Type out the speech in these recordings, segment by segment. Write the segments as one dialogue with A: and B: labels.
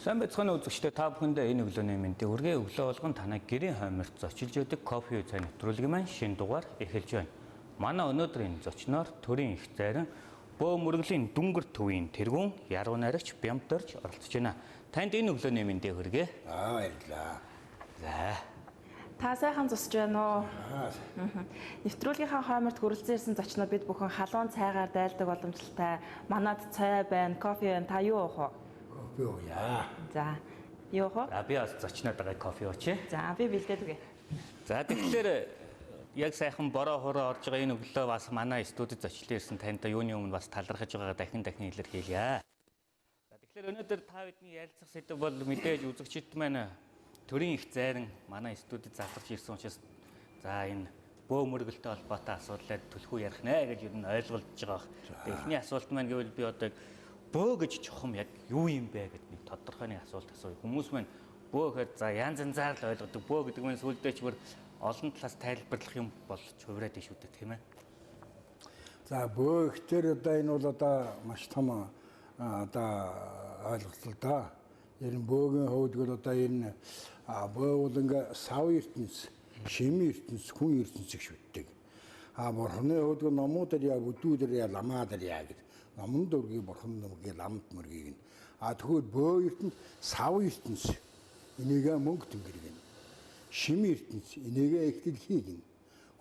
A: Сайн байцгаана үзэгчдээ, та бүхэндээ энэ өглөөний мэндийг хүргэе. Өглөө болгон танай гэрийн хойморт зочилж өгдөг кофе цай нэвтрүүлгийн маань шинэ дугаар эхэлж байна. Манай өнөөдрийн зочноор төрийн их зайран бөө мөргөлийн дүнгэр төвийн тэргүүн яруу найрагч Бямдорж оролцож байна. Танд энэ өглөөний мэндийг хүргэе.
B: Аа, баярлалаа.
A: За.
C: Та сайхан зусч байна уу? Нэвтрүүлгийнхаа хойморт хүрэлцэн ирсэн зочноо бид бүхэн халуун цайгаар дайлдаг боломжтой. Манад цай байна, кофе байна. Та юу уух вэ?
B: Кофе ууя.
C: За, юу уух вэ?
A: За, би бас зочноод байгаа кофе уучээ.
C: За, би бэлдээд өгье.
A: За, тэгэхээр яг сайхан бороо хороо орж байгаа энэ өглөө бас манай студид зочлон ирсэн танд юуны өмнө бас талархаж байгаагаа дахин дахин илэрхийлье. За, тэгэхээр өнөөдөр та бидний ярилцах сэдэв бол мэдээж үзэгчид маань төрийн их зайран манай студид заларч ирсэн учраас за энэ бөө мөргөлтэй холбоотой асуудлаар түлхүү ярих нэ гэж ер нь ойлголж байгаа. Тэгээ эхний асуулт маань гэвэл би одоо бөө гэж чухам яг юу юм бэ гэдэг нэг тодорхой нэг асуулт асууя. Хүмүүс маань бөө гэхээр за янз янзаар л ойлгодог. Бөө гэдэг нь сүүлдээ ч бүр олон талаас тайлбарлах юм болж хувраад шүү дээ, тийм ээ.
B: За, бөө ихтер одоо энэ бол одоо маш том одоо ойлголт л да. Ер нь бөөгийн хувьд бол одоо энэ бөө бол ингээ сав ертөнц, шим ертөнц, хүн ертөнц гэж шүтдэг. А бурхны хувьд номуудаар яа, бүдүүдэр яа, ламаадar яа гэд номон дөргийг, бурхан нүргийг, ламд мөргийг нь. А тэгвэл бөө ертөнц, сав ертөнц энийгээ мөнгө тэнгэрэг нь. Шим ертөнц энийгээ их дэлхийг нь.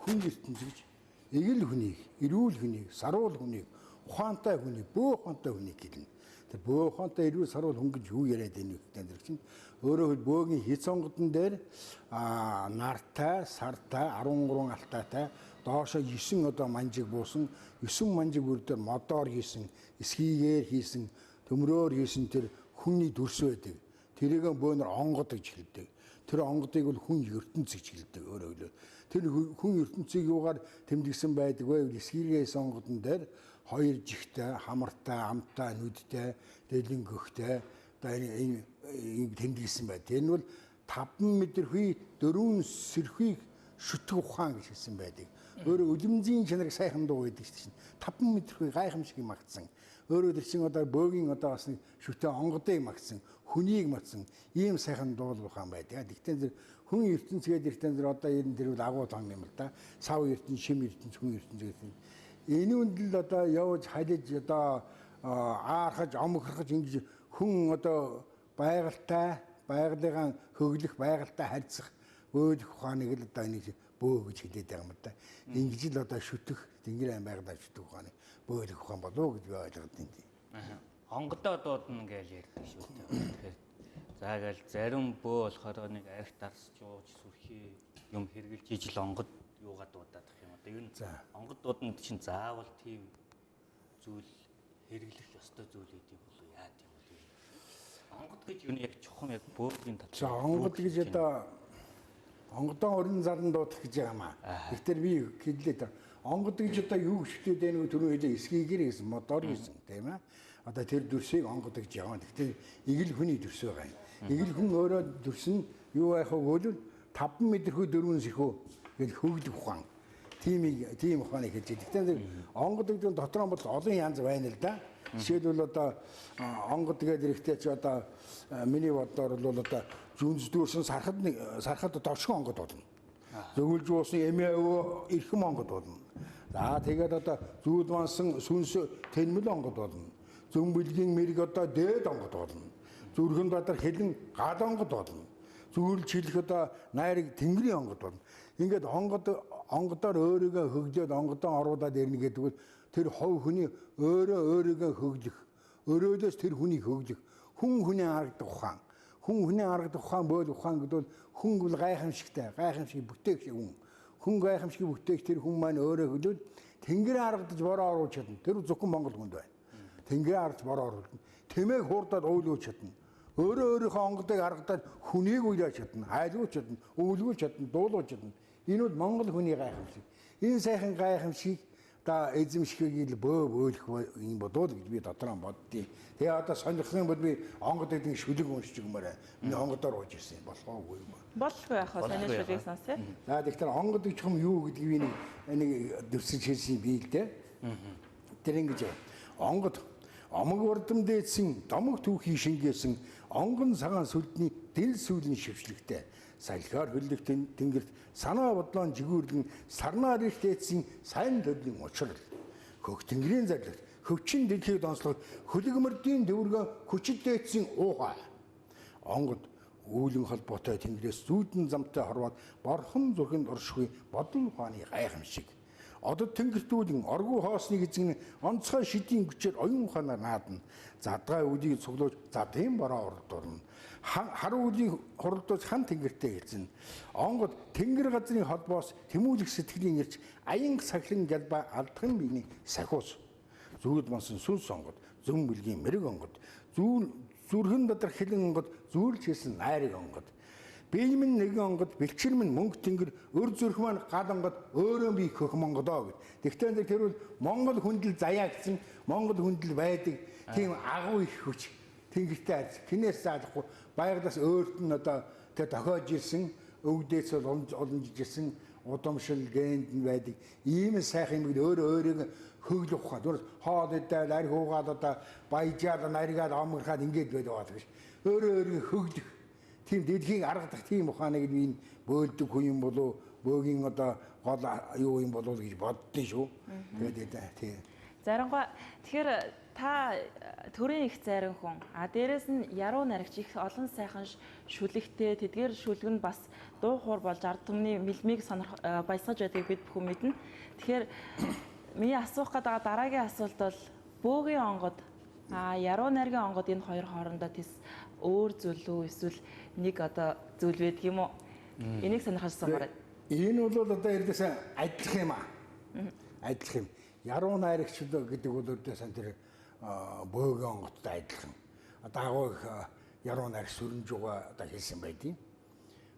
B: Хүн ертөнц гэж эгэл хүнийг, эрүүл хүнийг, саруул хүнийг, ухаантай хүнийг, бөө ухаантай хүнийг гэлнэ. Тэр бөө ухаантай эрүүл саруул хүн гэж юу яриад байна вэ гэдэг чинь өөрөөр хэлбэл бөөгийн хит сонгодон дээр нартай, сартай, 13 алтайтай доошо 9 одоо манжиг буусан, 9 манжиг бүр дээр модоор хийсэн, эсхийгээр хийсэн, төмрөөр хийсэн тэр хүний дүрс байдаг. Тэрийг бөөнөр онгод гэж хэлдэг. Тэр онгодыг бол хүн ертөнц гэж хэлдэг өөрөөр хэлбэл. Тэр хүн ертөнцийг юугаар тэмдэгсэн байдаг вэ? Эсхийгээс онгодон дээр хоёр жигтэй, хамартай, амтай, нүдтэй, дэлэн гөхтэй одоо энэ тэмдэглэсэн байд. Тэр нь бол 5 мэдрэхүй 4 сэрхийг шүтг ухаан гэж хэлсэн байдаг. Өөрөө үлэмзийн чанарыг сайхан дуу гэдэг чинь 5 мэдрэхүй гайхамшиг магтсан. Өөрөө тэр чинь одоо бөөгийн одоо бас нэг шүтээ онгодыг магтсан, хүнийг магтсан ийм сайхан дуул ухаан байдаг. Тэгтээ зэрэг хүн ертөнц гээд ертөнц зэрэг одоо энэ тэр бол агуу тон юм л да. Сав ертөнц, шим ертөнц, хүн ертөнц гэдэг. Энэ үндэл одоо явж халиж одоо аархаж, омхорхож ингэж хүн одоо байгальтай, байгалыгаан хөглөх, байгальтай харьцах бөөлөх ухааныг л одоо энийг бөө гэж хэлээд байгаа юм да. Ингэж л одоо шүтэх, тэнгэр айн байгалаа шүтэх ухааныг бөөлөх ухаан болов уу гэж би ойлгоод байна.
A: Онгодоо дуудана гэж ярьдаг шүү дээ. Тэгэхээр за гээл зарим бөө болохоор нэг арх дарсч ууж сүрхий юм хэрглэж ижил онгод юугаа дуудаад ах юм. Одоо ер нь онгод дуудана гэдэг чинь заавал тийм зүйл хэрэглэх ёстой зүйл гэдэг юм болов яа тийм бол юм. Онгод гэж юу яг чухам яг бөөгийн талаар.
B: За, онгод гэж одоо онгодон орон зарлан дуудах гэж байгаа юм аа. Тэгэхээр би хэллээ та. Онгод гэж одоо юу гэжтэй дээ нэг түрүү хэлээ эсхийгэр гэсэн, модоор гэсэн тийм ээ. Одоо тэр дүрсийг онгод гэж яваа. Тэгэхээр эгэл хүний дүрс байгаа юм. Эгэл хүн өөрөө дүрс нь юу байх вэ гэвэл 5 мэдрэхүй 4 сэхүү гэж хөглөх ухаан. Тийм ухааныг хэлж байгаа. Тэгэхээр онгод гэдэг нь дотор нь бол олон янз байна л да. Жишээлбэл одоо онгод гэдэг эрэхтэй чи одоо миний бодлоор бол одоо зүүнз дүүрсэн сархад нэг сархад доршин онгод болно. Зөвлөж уусан эмээ өвөө эрхэм онгод болно. За, тэгээд одоо зүүд вансан сүнс тэнмэл онгод болно. Зөн бэлгийн мэрэг одоо дээд онгод болно. Зүрхэн бадар хэлэн гал онгод болно. Зүрлж хэлэх одоо найраг тэнгэрийн онгод болно. Ингээд онгод онгодоор өөрийгөө хөгжөөд онгодон оруулаад ирнэ гэдэг бол тэр хов хүний өөрөө өөрийгөө хөглөх, өрөөлөөс тэр хүнийг хөглөх, хүн хүний харагдах ухаан. Хүн хүний харагдах ухаан бөөл ухаан гэдэг бол хүн бол гайхамшигтай, гайхамшиг бүтээгч хүн. Хүн гайхамшиг бүтээгч тэр хүн маань өөрөө хөглөөд тэнгэрээ харагдаж бороо оруулж чадна. Тэр зөвхөн Монгол хүнд байна. Тэнгэрээ харж бороо оруулна. Тэмээг хуурдаад уйлуулж чадна. Өөрөө өөрийнхөө онгодыг харагдаад хүнийг уйлаж чадна, айлгуулж чадна, өвлгүүлж чадна, дуулуулж чадна. Энэ бол Монгол хүний гайхамшиг. Энэ сайхан гайхамшиг одоо эзэмшихийг л бөө бөөлөх юм болов гэж би дотроо боддیں۔ Тэгээ одоо сонирхох юм бол би онгод гэдэг шүлэг уншиж өгмөр. Миний онгодоор ууж ирсэн юм болох уугүй юм.
C: Болгүй яах вэ? Сонио шүлгийг сонсъё.
B: За, тэгэхээр онгод гэж юм юу гэдгийг би нэг дэвсэж хэлсэн би л дээ. Тэр ингэж онгод Омог урдам дээдсэн домог түүхий шингээсэн онгон цагаан сүлдний дэл сүүлийн шившлэгтэй салхиар хөллөх тэнгэрт санаа бодлоон жигүүрлэн сарнаар их дээдсэн сайн төрлийн учрал хөх тэнгэрийн зарлагт хөвчин дэлхийг донслох хөлөг мөрдийн төвөргөө хүчит дээдсэн уухай онгод үүлэн холбоотой тэнгэрээс зүүдэн замтай хорвоод борхон зүрхэнд оршихгүй бодол ухааны гайхамшиг одод тэнгэртүүлэн оргуу хоосныг эзэн онцгой шидийн хүчээр оюун ухаанаар наадна. Задгай үдийг цуглуулж задын бороо уралдуулна. Хар үдийг хуралдуулж хан тэнгэртэй хэлзэн. Онгод тэнгэр газрын холбоос тэмүүлэх сэтгэлийн ирч аян сахилан гэлба алдхан биений сахиус. Зүгд мансан сүнс онгод зөм бүлгийн мэрэг онгод зүүн зүрхэн доторх хилэн онгод зүүрлж хийсэн найраг онгод Бие минь нэгэн онгод, бэлчээр минь мөнгө тэнгэр, өр зүрх маань гал онгод, өөрөө би хөх монгодоо гэд. Тэгтээ тэр бол Монгол хүндэл заяа гэсэн Монгол хүндэл байдаг тийм агуу их хүч тэнгэртэй харьц. Хинээс заалахгүй байгалаас өөрт нь одоо тэр тохиож ирсэн, өвдөөс уламжиж ирсэн удамшил генд нь байдаг. Ийм сайхан юм өөрөө өөрийгөө хөглөх ухаан. Түр хоол идэл, арх уугаад одоо баяжаад, наргаад, омгорхаад ингээд байдаг байгаа гэж. Өөрөө өөрийгөө хөглөх тийм дэлхийн аргадах тийм ухааныг би энэ бөөлдөг хүн юм болов бөөгийн одоо гол юу юм болов гэж боддоо шүү. Тэгээд тийм.
C: Зарингуй тэгэхээр та төрийн их зарим хүн. А дээрэс нь яруу найрагч их олон сайхан шүлэгтэй тэдгээр шүлэг нь бас дуу хуур болж ард түмний мэлмийг сонирх баясгаж байдгийг бид бүхэн мэднэ. Тэгэхээр миний асуух гээд байгаа дараагийн асуулт бол бөөгийн онгод яруу найргийн онгод энэ хоёр хоорондоо тэс өөр зүйл үү эсвэл нэг одоо зүйл байдаг юм уу? Энийг сонирхож асуумаар байна.
B: Энэ бол одоо ердөөсөө адилхан юм аа. Адилхан юм. Яруу найрагч гэдэг бол ердөөсөө тэр бөөгөн онгодтой адилхан. Одоо агуу их яруу найрагч сүрэнжуга одоо хэлсэн байдیں۔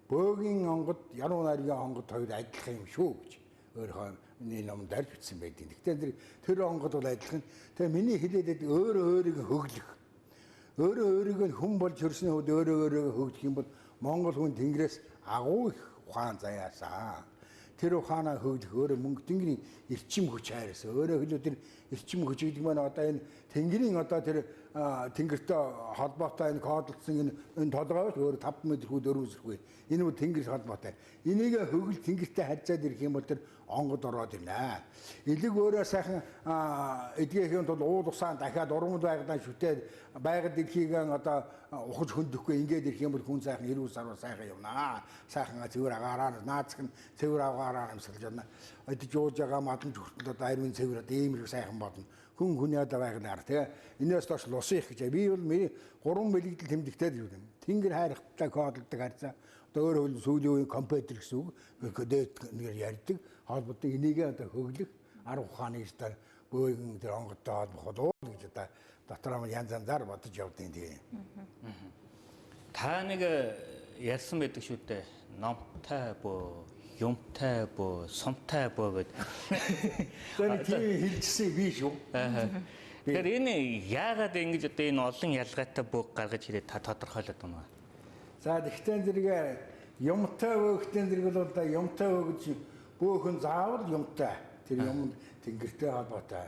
B: Бөөгийн онгод, яруу найргийн онгод хоёр адилхан юм шүү гэж өөрийнхөө миний номонд дайрч бичсэн байдیں۔ Гэхдээ тэр онгод бол адилхан. Тэгээ миний хэлээд байдаг өөрөө өөрийгөө хөглөх. Өөрөө өөрийгөө хүн болж төрсний хувьд өөрөө өөрийгөө хөглөх юм бол Монгол хүн тэнгэрээс агуу их ухаан заяасаа. Тэр ухаанаа хөглөх өөрөө мөнгө тэнгэрийн эрчим хүч хайраас. Өөрөөр хэлбэл тэр эрчим хүч гэдэг маань одоо энэ тэнгэрийн одоо тэр тэнгэртэй холбоотой энэ кодлцсон энэ толгой өөр 5 м хүү 4 зэрхүү. Энэ бол тэнгэр холбоотой. Энийг хөгөл тэнгэртэй харьцаад ирэх юм бол тэр онгод ороод ирнэ. Элэг өөрөө сайхан эдгээхийн тулд уул усаан дахиад урмд байгалаа шүтээд байгаль дэлхийг одоо ухаж хөндөхгүй ингээд ирэх юм бол хүн сайхан эрүүл сарвал сайхан явнаа. Сайхан цэвэр агаараа наацх нь цэвэр агаараа амьсгалж явна. Идэж ууж байгаа мадамж хүртэл одоо ариун цэвэр одоо ийм их сайхан болно. Хүн хүний одоо байгалаар тэгээ энэс доош лусын их гэж. Би бол миний 3 мэлэгдэл тэмдэгтэй л юм. Тэнгэр хайрхтай кодлдог харьцаа. Одоо өөрөөр хэлбэл сүүлийн үеийн компьютер гэсэн үг. Дээд нэр ярьдаг. Холбоотой энийг одоо хөглөх арга ухааны стар бөөгөн тэр онгодтой холбох болов гэж одоо дотроо янз янзаар бодож явдیں۔ Тийм.
A: Та нэг ярьсан байдаг шүү дээ. Номтой бөө, юмтай бөө, сумтай бөө гэд.
B: Тэр тийм хэлжсэн би шүү.
A: Тэгэхээр энэ яагаад ингэж одоо энэ олон ялгаатай бөөг гаргаж ирээд та тодорхойлоод байна вэ?
B: За тэгтэн зэрэг юмтай бөөгтэн зэрэг бол одоо юмтай бөө гэж бөөхөн заавал юмтай. Тэр юм тэнгэртэй холбоотой.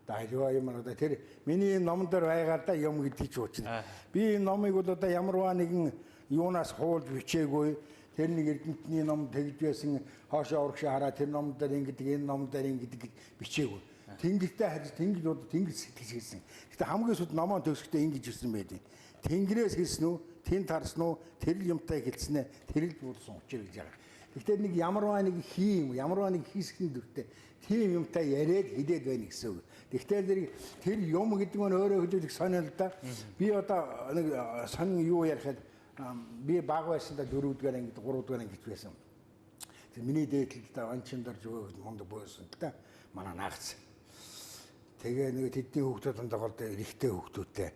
B: Одоо аливаа юм одоо тэр миний энэ номон дээр байгаа да юм гэдгийг ч учна. Би энэ номыг бол одоо ямарваа нэгэн юунаас хуулж бичээгүй. Тэр нэг эрдэмтний ном тэгж байсан хоошоо урагшаа хараа тэр ном дээр ингэдэг энэ ном дээр ингэдэг гэж бичээгүй. Тэнгэртэй харж тэнгэр бол тэнгэр сэтгэж хэлсэн. Гэтэ хамгийн сүүлд номоо төгсөхдөө ингэж хэлсэн байдیں۔ Тэнгэрээс хэлсэн үү? Тэнд харсан уу? Тэр л юмтай хэлсэн ээ. Тэр л болсон учир гэж байгаа. Гэхдээ нэг ямарваа нэг хий юм, ямарваа нэг хийсгэн дүртэй тийм юмтай яриад хилээд байна гэсэн үг. Тэгвэл зэрэг тэр юм гэдэг нь өөрөө хэлбэл их сонин л да. Би одоо нэг сонин юу ярихад би баг байсандаа 4-р анги 3-р анги гэж байсан. Тэр миний дээдлэл да анчин дор зүгөө мундаг бөөсөн л да. Манай наагц. Тэгээ нэг тэдний хүүхдүүд дандаа гол эрэгтэй хүүхдүүдтэй.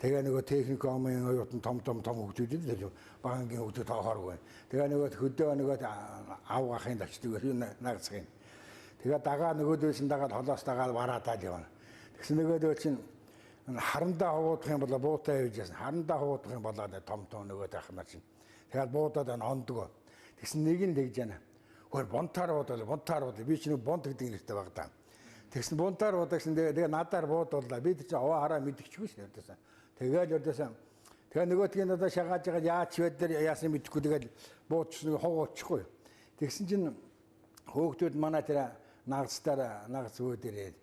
B: Тэгээ нөгөө техникумын оюутан том том том хүүхдүүд л багангийн хүүхдүүд тоохооргүй. Тэгээ нөгөө хөдөө нөгөө авгахын очдөг юу наагцхийн. Тэгээ дагаа нөгөөдөөс нь дагаад холоос дагаад бараатаад явна. Тэгсэн нөгөөдөө чинь харандаа хуудах юм бол буутай явж яасан. Харандаа хуудах юм болоод том том нөгөө таах нар чинь. Тэгээд буудаад байна ондгоо. Тэгсэн нэг нь тэгж яана. Хөр бонтаар буудал бонтаар буудал би чинь бонт гэдэг нэртэй баг даа. Тэгсэн бунтаар буудагсан тэгээ надаар буудууллаа. Би тэр чинь овоо хараа мэдчихгүй шүү дээ. Тэгээл ердөөсөн. Тэгээ нөгөөдгийг надаа шагааж байгаа яач вэ дээр яасан мэдэхгүй тэгэл буудчихсан хог очихгүй. Тэгсэн чинь хөөгдүүд манай тэр нагцтаар нагц өвөө дээрээ.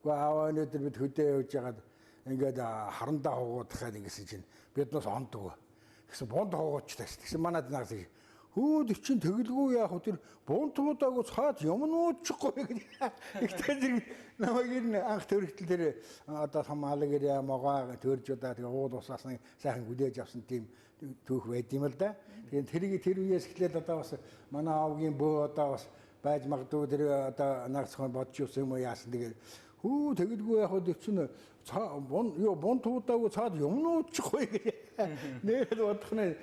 B: Үгүй аав өнөөдөр бид хөдөө явж байгаад ингээд харандаа хугуудахад ингэсэн чинь биднээс ондгүй. Тэгсэн бунд хугуучтай. Тэгсэн манай нагц хөөд чинь тэгэлгүй яах вэ тэр бунт буудаагүй цаад юм нуучихгүй гэж. Ихтэй зэрэг намайг энэ анх төрөгтөл тэр одоо том алагэр могоо төрж удаа тэгээ уул усаас нэг сайхан хүлээж авсан тийм түүх байд юм л да. Тэгээд тэрийг тэр үеэс эхлээд одоо бас манай аавгийн бөө одоо бас байж магадгүй тэр одоо нагцхан бодож явсан юм уу яасан тэгээд хүү тэгэлгүй яах вэ тэр чинь бун туудаагүй цаад юм нуучихгүй гэж. Нэрэл бодох нь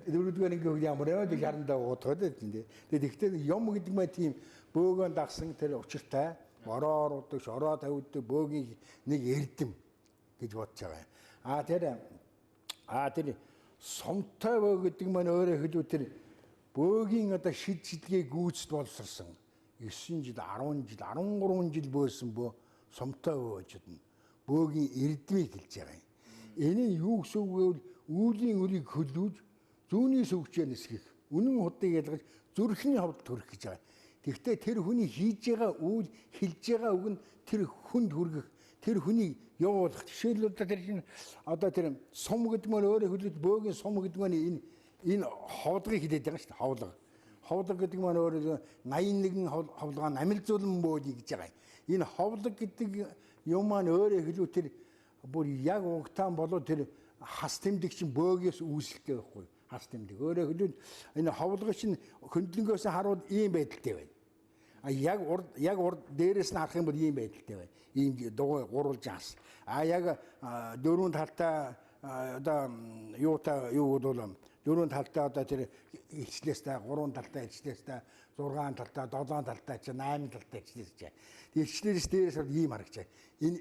B: дөрөвдүгээр ангийн ямар юм бэ харандаа удаад тийм. Тэгээд ихтэй юм гэдэг мэ тийм бөөгөн дагсан тэр учиртай бороо оруулдаг, шороо тавьдаг бөөгийн нэг эрдэм гэж бодож байгаа юм. А тэр сумтай бөө гэдэг маань өөрөөр хэлбэл тэр бөөгийн одоо шид шидгээ гүйцэд боловсрсон 9 жил, 10 жил, 13 жил бөөсөн бөө сумтай бөө гэж бодно. Бөөгийн эрдмийг хэлж байгаа юм. Энэ нь юу гэсэн үг гэвэл үүлийн өрийг хөлүүж зүүнний сүгчээ нисгэх, үнэн худыг ялгаж зүрхний ховд төрөх гэж байгаа. Тэгвэл тэр хүний хийж байгаа үйл, хэлж байгаа үг нь тэр хүнд хүргэх, тэр хүнийг явуулах. Жишээлбэл одоо тэр чинь одоо тэр сум гэдэг нь өөрөөр хэлбэл бөөгийн сум гэдэг нь энэ ховдгийг хэлээд байгаа шүү дээ. Ховлого. Ховлого гэдэг маань өөрөөр 81 ховлогоо намилзуулан бөөдий гэж байгаа. Энэ ховлого гэдэг юм маань өөрөөр хэлбэл тэр бүр яг угтаан болоо тэр хас тэмдэг чинь бөөгөөс үүсэлтэй байхгүй хас тэмдэг. Өөрөөр хэлбэл энэ ховлого чинь хөндлөнгөөс харуул ийм байдалтай байна. А яг урд дээрээс нь харах юм бол ийм байдалтай байна. Ийм дугуй гурвалж хас. А яг дөрвөн талтай одоо юутай юу гэдэг дөрвөн талтай одоо тэр илчлээстэй, гурван талтай илчлээстэй, 6 талтай, 7 талтай чи 8 талтай илчлээс чи. Илчлээс дээрээс ийм харагч. Энэ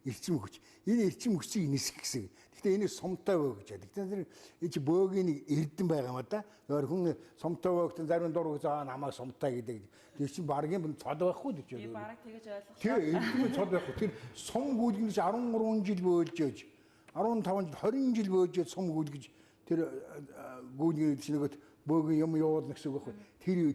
B: эрчим хүч. Энэ эрчим хүчийг нисэх гэсэн. Гэхдээ энийг сумтай бөө гэж. Гэхдээ тэр энэ чи бөөгийн нэг эрдэм байгаа юм да. Тэгэхээр хүн сумтай бөө гэдэг зарим дур гэж аа намайг сумтай гэдэг. Тэр чинь баргийн цод байхгүй гэж.
C: Би бараг тэгэж ойлголоо.
B: Тэр эрдэм цод байхгүй. Тэр сум гүйлгэнээс 13 жил бөөлж ээж 15 жил 20 жил бөөж сум гүйлгэж тэр гүйлгэн чинь нөгөөт бөөгийн юм явуулна гэсэн үг байхгүй.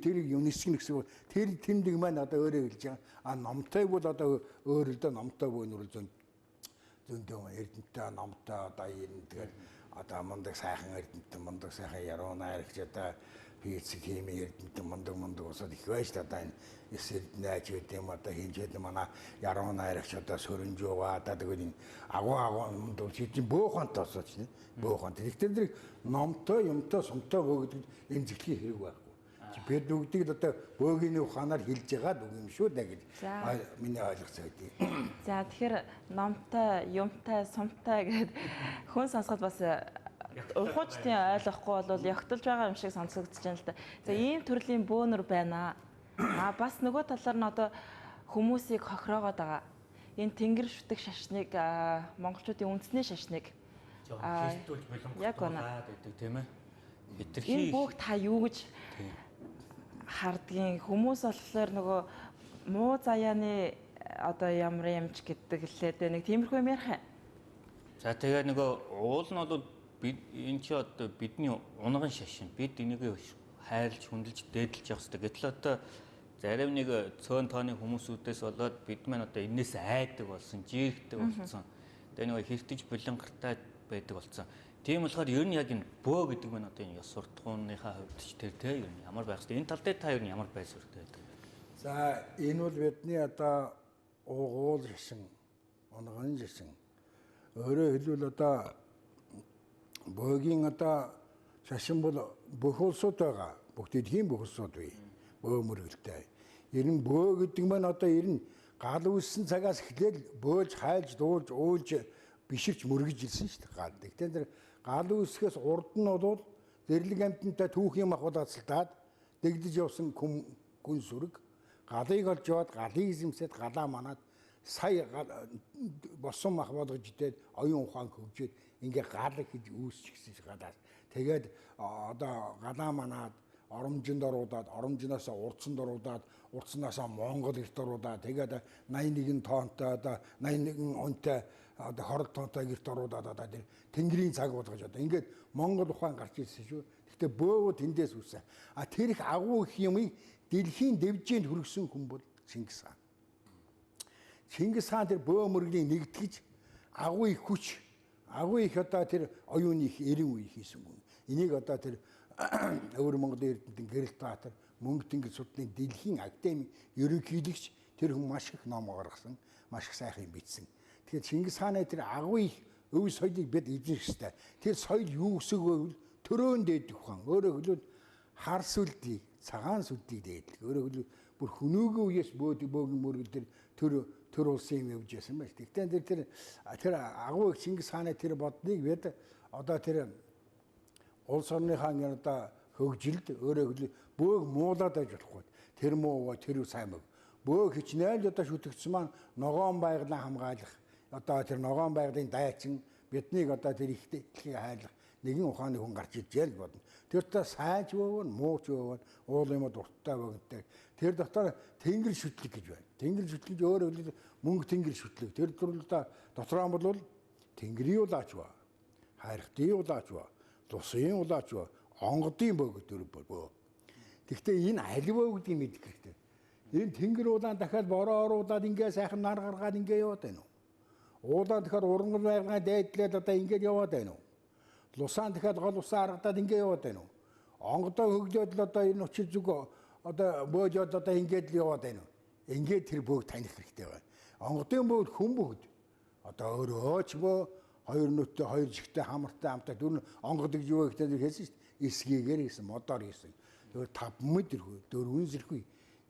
B: Тэрийг юм нисгэн гэсэн үг. Тэр тэмдэг маань одоо өөрөө хэлж байгаа. А номтой бол одоо өөр л дөө номтой бөөнөр зөндөө эрдэнтэй номтой одоо юм тэгэл одоо мундаг сайхан эрдэнтэн мундаг сайхан яруу найрагч одоо физик хими эрдэнтэн мундаг усад их байж та одоо энэ эс эрдэнэ ч гэдэг юм одоо хинж гэдэг манай яруу найрагч одоо сөрөнжөөгаа одоо тэгвэл энэ агуу мундаг чинь бөөхонтой усаад чинь бөөхонтой. Тэгэхээр тэр номтой юмтой сумтай бөө гэдэг эмзэглэхийн хэрэг байхгүй. Бид нүгдийг одоо бөөгийн ухаанаар хэлж байгаа үг юм шүү дээ гэж миний ойлголцоо байдгийг.
C: За тэгэхээр номтой, юмтай, сумтай гэд хүн сонсоход бас ухаж тийм ойлгохгүй бол ягталж байгаа юм шиг сонсогдож байна л да. За ийм төрлийн бөөнөр байна. А бас нөгөө талаар нь одоо хүмүүсийг хохироогоод байгаа. Энэ тэнгэр шүтэг шашныг монголчуудын үндэсний шашныг
A: хилдүүлж булангат гэдэг тийм ээ. Хитрхи
C: энэ бүх та юу гэж хардгийн хүмүүс болохоор нөгөө муу заяаны одоо ямар юмч гэдэг лээ дээ нэг тиймэрхүү юм ярих юм.
A: За тэгээ нөгөө уул нь бол бид энэ чи одоо бидний унган шашин бид энийг хайрлж хүндэлж дээдэлж явах хэрэгтэй. Гэтэл одоо зарим нэг цөөн тооны хүмүүсүүдээс болоод бид маань одоо энээс айдаг болсон, жирхдэг болсон. Тэгээ нөгөө хэртэж булангартай байдаг болсон. Тийм болохоор ер нь яг энэ бөө гэдэг маань одоо энэ ёс суртахууныхаа хувьд ч тэр те ер нь ямар байх вэ? Энэ тал дээр та ер нь ямар байр суурьтай байдаг вэ?
B: За энэ бол бидний одоо угуул шашин, унган шашин. Өөрөөр хэлбэл одоо бөөгийн одоо шашин бол бүх улсууд байгаа. Бүх дэлхийн бүх улсууд бий. Бөө мөргөлтэй. Ер нь бөө гэдэг маань одоо ер нь гал үүссэн цагаас эхлээл бөөлж, хайлж, дуулж, уйлж, биширч мөргөж ирсэн шүү дээ гал. Тэгтээ тэр гал үүсгэхээс урд нь бол зэрлэг амьтантай түүхийн махбод ацалдаад дэгдэж явсан гүн сүрэг галыг олж яваад галыг эзэмсээд галаа манаад сая босон мах болгож идээд оюун ухаан хөгжөөд ингээ гал гэж үүсчихсэн галаас. Тэгээд одоо галаа манаад Оромжинд оруулаад, Оромжиноос Урдсанд оруулаад, Урдсанаас Монгол гэрт оруулаад, тэгээд 81 тоонтой одоо 81 онтой одоо хорол тоонтой гэрт оруулаад одоо тэр Тэнгэрийн цаг болгож одоо ингээд Монгол ухаан гарч ирсэн шүү. Гэхдээ бөөвөө тэндээс үүсэн. А тэр их агуу их юмыг дэлхийн дэвжээнд хүргэсэн хүн бол Чингис хаан. Чингис хаан тэр бөө мөргөнийг нэгтгэж агуу их хүч, агуу их одоо тэр оюуны их эрен үе хийсэн хүн. Энийг одоо тэр өвөр Монголын эрдэмтэн Гэрэлт Баатар мөнгө тэнгэр судлалын дэлхийн академи ерөнхийлөгч тэр хүн маш их ном гаргасан, маш их сайхан юм бичсэн. Тэгэхээр Чингис хааны тэр агуу их өв соёлыг бид эзэмших ёстой. Тэр соёл юу гэсэн үг вэ? Төрөөн дээдэх ухаан. Өөрөөр хэлбэл хар сүлдийг, цагаан сүлдийг дээдлэх. Өөрөөр хэлбэл бүр хөнөөгөө үеэс бөөгийн мөргөл тэр төр улсын юм явж байсан байж. Тэгтээ тэр агуу их Чингис хааны тэр бодлыг бид одоо тэр улс орныхаа ингэ одоо хөгжилд өөрөөр хэлбэл бөөг муулаад байж болохгүй. Тэр муу тэр сайн бөг. Бөөг хичнээн л одоо шүтгцэн маань ногоон байгалаа хамгаалах, одоо тэр ногоон байгалийн дайчин биднийг одоо тэр их дэлхийг хайлах нэгэн ухааны хүн гарч иржээ л бодно. Тэр дотор сайж бөв нь, мууч бөв нь, уул юм дуртай бөгөнтэй. Тэр дотор тэнгэр шүтлэг гэж байна. Тэнгэр шүтлэг өөрөөр хэлбэл мөнгө тэнгэр шүтлэг. Тэр дотор дотроо бол тэнгэрийн улаач ба, хайрхтын улаач ба, лусын улаач ба, онгодын бөө гэдэг бөө. Гэхдээ энэ аль бөө гэдгийг мэдэх хэрэгтэй. Энэ тэнгэр улаан дахиад бороо оруулаад ингээ сайхан нар гаргаад ингээ яваад байна уу? Уулаан дахиад урангал байгалаа дайдлаад одоо ингээд яваад байна уу? Лусаан дахиад гол усаа аргадаад ингээ яваад байна уу? Онгодоо хөглөөд л одоо энэ учир зүг одоо бөөжөөд одоо ингээд л яваад байна уу? Ингээд тэр бөөг таних хэрэгтэй байна. Онгодын бөөг хүн бүгд одоо өөрөө ч бөө хоёр нүдтэй хоёр жигтэй хамартай амтай дөрөв онгод гэж юу гэхдээ хэлсэн шүү дээ. Эсгийгээр хийсэн, модоор хийсэн. Тэгэхээр 5 мэд ирхүү, 4 зэрхүү.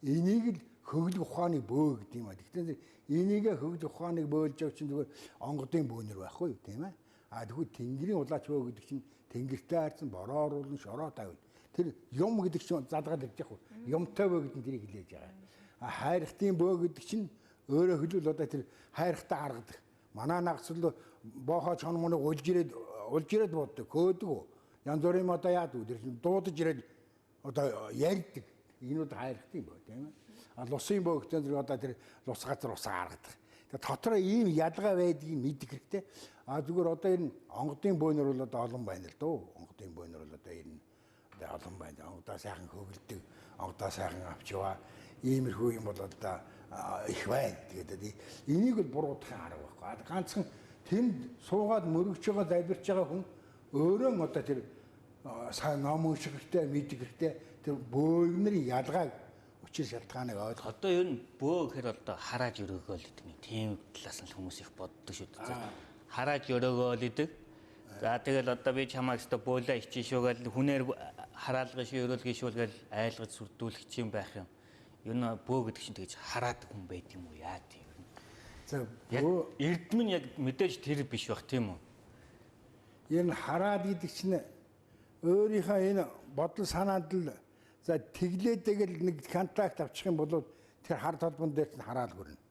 B: Энийг л хөглөх ухааны бөө гэдэг юм а. Тэгтээ энийг хөглөх ухааныг бөөлж явах чинь зүгээр онгодын бөөнөр байхгүй юу, тийм ээ? А тэгвэл тэнгэрийн улаач бөө гэдэг чинь тэнгэртэй харьцан бороо оруулна, шороо тавина. Тэр юм гэдэг чинь задгаад ирж яах вэ? Юмтай бөө гэдэг нь тэрийг хэлээж байгаа. А хайрхтын бөө гэдэг чинь өөрөөр хэлбэл одоо тэр хайрхтаа аргадаг. Манай нагцл боохоо чон мөнөг улж ирээд боддог, көөдөг. Янз бүрийн юм одоо яадаг вэ? Тэр чинь дуудаж ирээд одоо ярьдаг. Энэ бол хайрхтын бөө, тийм ээ? А лусын бөө гэдэг нь одоо тэр лус газар усаа гаргадаг. Тэгээ дотор ийм ялгаа байдгийг мэдэх хэрэгтэй. А зүгээр одоо энэ онгодын бөөнөр бол одоо олон байна л дөө. Онгодын бөөнөр бол одоо энэ одоо олон байна. Онгодоо сайхан хөглөдөг, онгодоо сайхан авч яваа. Иймэрхүү юм бол одоо их байна. Тэгээд энийг бол буруутгахын арга байхгүй. Ганцхан тэнд суугаад мөрөгч байгаа, залбирч байгаа хүн өөрөө одоо тэр сайн ном унших хэрэгтэй, мэдэх хэрэгтэй. Тэр бөөгнөрийн ялгааг учир шалтгааныг ойлгох.
A: Одоо ер нь бөө гэхээр одоо харааж өрөөгөөл гэдэг нэг тийм талаас нь хүмүүс их боддог шүү дээ. Харааж өрөөгөөл гэдэг. За тэгэл одоо би чамайг өстө бөөлөө ичэн шүү гэл хүнээр хараалгын шүү, өрөөлгөн шүү гэл айлгаж сүрдүүлэх юм байх юм. Ер нь бөө гэдэг чинь тэгж хараадаг хүн байд юм уу яа тийм.
B: За
A: бөө эрдэм нь яг мэдээж тэр биш байх тийм үү?
B: Энэ хараад гэдэг чинь өөрийнхөө энэ бодол санаанд л за тэглээ тэгэл нэг контакт авчих юм бол тэр хар толбон дээр чинь хараал гөрнө.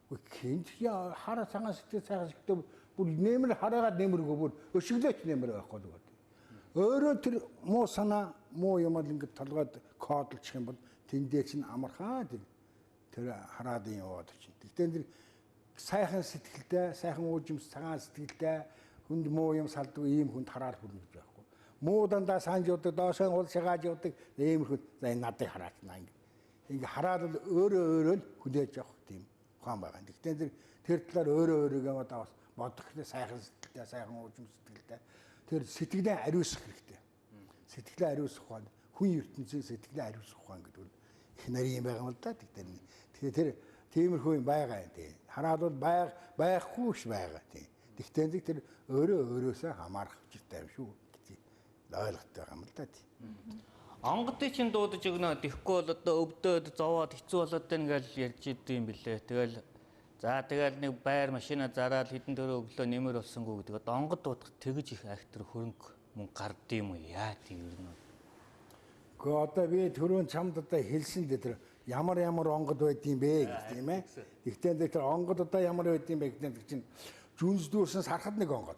B: Үгүй хинт хараа цагаан сэтгэл сайхан сэтгэл бүр нэмэр хараагаад нэмэргүй бүр өшөглөөч нэмэр байхгүй л үү. Өөрөө тэр муу санаа муу юм л ингээд толгойд кодолчих юм бол тэндээ чинь амархаа тэр хараадын яваад чинь. Тэгтээ тэр сайхан сэтгэлтэй, сайхан уужимс цагаан сэтгэлтэй хүнд муу юм салдгүй ийм хүнд хараал хүрнэ гэж байхгүй. Муу дандаа санаж явдаг, доошоо уул шагааж явдаг иймэрхүү за энэ надыг хараачнаа ингэ. Ингээ хараал өөрөө өөрөө л хүлээж авах тийм ухаан байгаа. Тэгтээ тэр талаар өөрөө өөрийгөө одоо бас бодох хэрэгтэй, сайхан сэтгэлтэй, сайхан уужим сэтгэлтэй. Тэр сэтгэлээ ариусгах хэрэгтэй. Сэтгэлээ ариусгах ухаан, хүн ертөнцийн сэтгэлээ ариусгах ухаан гэдэг нь их нарийн юм байгаа юм л да. Тэгэхээр тэр тиймэрхүү юм байгаа юм тий. Хараал бол байхгүй ш байгаа тий. Тэгтээ тэр өөрөө өөрөөсөө хамаарах учиртай юм шүү гэж ойлгохтой байгаа юм л да тий.
A: Онгодыг чинь дуудаж өгнө. Тэгэхгүй бол одоо өвдөөд зовоод хэцүү болоод байна гэж ярьж идэв юм билээ. Тэгэл за тэгэл нэг байр машина зараад хэдэн төрөө өглөө нэмэр болсонгүй гэдэг. Одоо онгод дуудах тэгж их актер хөрөнгө мөн гардыг юм уу яа тийм ер нь.
B: Гэхдээ одоо би түрүүн чамд одоо хэлсэн дээ тэр ямар ямар онгод байдсан бэ гэж тийм ээ. Тэгтээ тэр онгод одоо ямар байдсан бэ гэдэг чинь жүнс дүүрсэн сархад нэг онгод.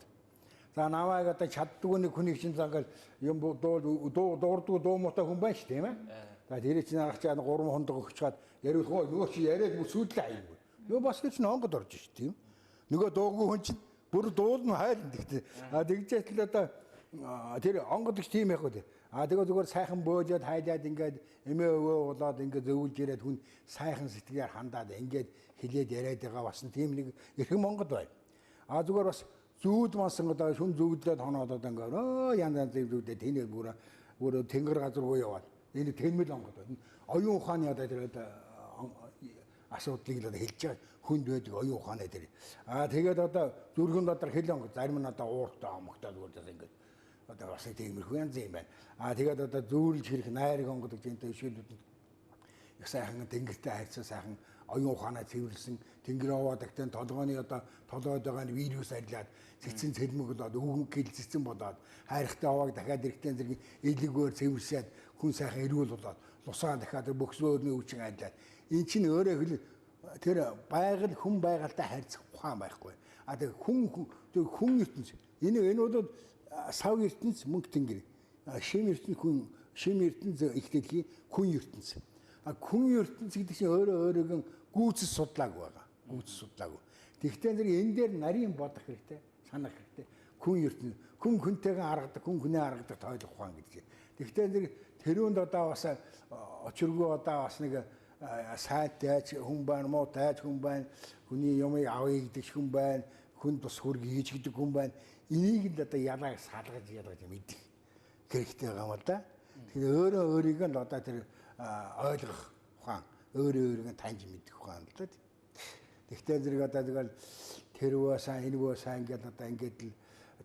B: За намайг одоо чаддгүй нэг хүнийг чинь зангаал юм дуу дуурдгүй дуу муутай хүн байна шүү тийм ээ. За тэр чинь арга чаа 3 хондог өгч чад яриулах нөгөө чи яриад бүр сүйдлээ аягүй. Нөгөө бас тэр чинь онгод орж ш тийм. Нөгөө дуугүй хүн чинь бүр дуулна хайлна тэгтээ. А тэгжээс л одоо тэр онгод их тийм яг үү. А тэгээ зүгээр сайхан бөөжөөд хайлаад ингээд эмээ өвөө болоод ингээд зөвлөж ирээд хүн сайхан сэтгэлээр хандаад ингээд хилээд яриад байгаа бас тийм нэг эрхэм онгод бай. А зүгээр бас зүүд мансан одоо шүн зүгдлээд хоноод одоо ингээд янз янз юм зүгдээ тэнэ бүр бүр тэнгэр газар руу яваад энэ тэнмэл онгод байна. Оюун ухааны одоо тэр одоо асуудлыг л одоо хэлж байгаа хүнд байдаг оюун ухааны тэр. А тэгээд одоо зүрхэн дотор хэл онгод зарим нь одоо ууртай омогтой зүгээр бас ингээд одоо бас тиймэрхүү янз юм байна. А тэгээд одоо зүүрлж хэрэг найраг онгод гэж энэ жишээлүүд их сайхан тэнгэртэй харьцаа сайхан оюун ухаанаа цэвэрлсэн тэнгэр овоо дагтан толгойн одоо толгойд байгаа нь вирус арилаад цэцэн цэлмэг болоод өвгөн гэл цэцэн болоод хайрхтай овоог дахиад эрэхтэн зэрэг элэггээр цэвэрсээд хүн сайхан эрүүл болоод лусаа дахиад бөхсөөрний өвчин арилаад эн чинь өөрөө хэл тэр байгаль хүн байгальтай харьцах ухаан байхгүй. А тэг хүн тэр хүн ертөнц энэ бол сав ертөнц мөнх тэнгэр шим ертөнц хүн шим ертөнц их дэлхий хүн ертөнц. А хүн ертөнц гэдэг чинь өөрөө өөрөөгөө гүйцэд судлаагүй байгаа. Гүйцэд судлаагүй. Тэгвэл зэрэг энэ дээр нарийн бодох хэрэгтэй, санах хэрэгтэй. Хүн ертөнц, хүн хүнтэйгээ аргадаг, хүн хүнээ аргадаг тойлох ухаан гэдэг. Тэгвэл зэрэг тэрүүнд одоо бас очиргүй одоо бас нэг сайтай хүн байна, муутай хүн байна, хүний юмыг авъя гэдэг хүн байна, хүн тус хөрг хийж гэдэг хүн байна. Энийг л одоо ялааг салгаж ялгаж мэдэх хэрэгтэй байгаа юм л да. Тэгэхээр өөрөө өөрийгөө л одоо тэр ойлгох ухаан, өөрөө өөрийгөө таньж мэдэх ухаан л да. Тэгвэл зэрэг одоо тэгэл тэрвөө сайн, энэвөө сайн гэдээ одоо ингээд л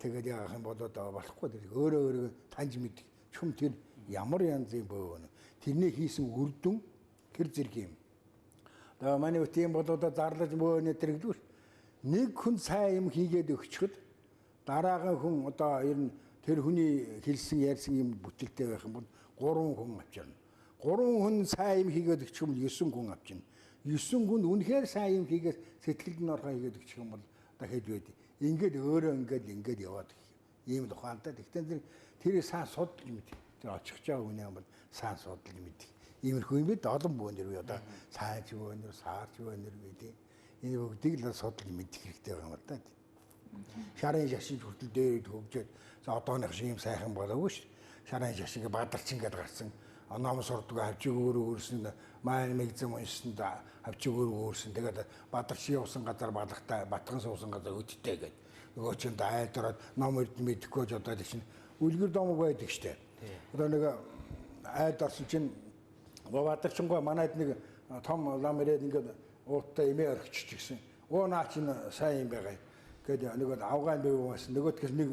B: тэгээд яах юм бол одоо болохгүй тэр өөрөө өөрийгөө таньж мэдэх. Чүм тэр ямар янзын бөө вэ? Тэрний хийсэн үр дүн хэр зэрэг юм. Одоо манай үт юм бол одоо зарлаж бөөнө тэргэлгүй. Нэг хүн сайн юм хийгээд өгчөхөд дараагийн хүн одоо ер нь тэр хүний хэлсэн ярьсан юм бүтэлтэй байх юм бол 3 хүн авчирна. 3 хүн сайн юм хийгээд өгчих юм бол 9 хүн авчирна. 9 хүн үнэхээр сайн юм хийгээд сэтгэлд нь орхоо хийгээд өгчих юм бол одоо хэд байд. Ингээд өөрөө ингээд яваад ийм л ухаантай. Тэгтээ тэр сайн судалж мэд. Тэр очих байгаа хүн юм бол сайн судалж мэд. Иймэрхүү юм бид олон бөөнөр би одоо сайж бөөнөр, саарч бөөнөр гэдэг. Энэ бүгдийг л судалж мэдэх хэрэгтэй байгаа юм л да. Шарын шашин хүртэл дээр хөгжөөд за одооных шиг юм сайхан болоогүй ш. Шарын шашин бадарчин гэдээ гарсан. Ном сурдаг хавчиг өөрөө өөрсөн, маань мэгзэм уншсан хавчиг өөрөө өөрсөн. Тэгээд бадарчин явсан газар балахтай, батган суусан газар өдтэй гээд. Нөгөө чинь айлдраад ном эрдэн мэдэхгүй ч одоо чинь үлгэр домог байдаг штэ. Одоо нэг айлд орсон чинь бадарчингой манайд нэг том лам ирээд ингээд ууттай эмээ орхичих гэсэн. Оо наа чинь сайн юм байгаа юм. Гээд нөгөө авгаан бий байсан. Нөгөөтгөөс нэг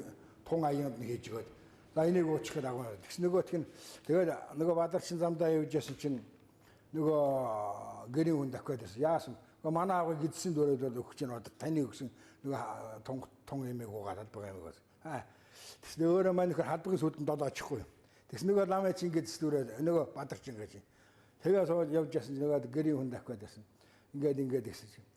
B: тун аяанд нь хийж өгөөд. За энийг уучихад авгаан. Тэгс нөгөөх нь тэгээд нөгөө бадарчин замдаа явж ясан чинь нөгөө гэрийн хүн дахиад байсан. Яасан? Нөгөө манай авгыг гидсэн дөрөөд бол өгч чинь одоо таны өгсөн нөгөө тун тун эмээг уугаад албага эмээг байсан. Аа. Тэгс өөрөө маань нөхөр халбагийн сүлдэнд долоо очихгүй. Тэгс нөгөө ламаа чинь гидс дөрөөд нөгөө бадарчин гэж. Тэгээ сууж явж ясан чинь нөгөө гэрийн хүн дахиад байсан. Ингээд гэсэн чинь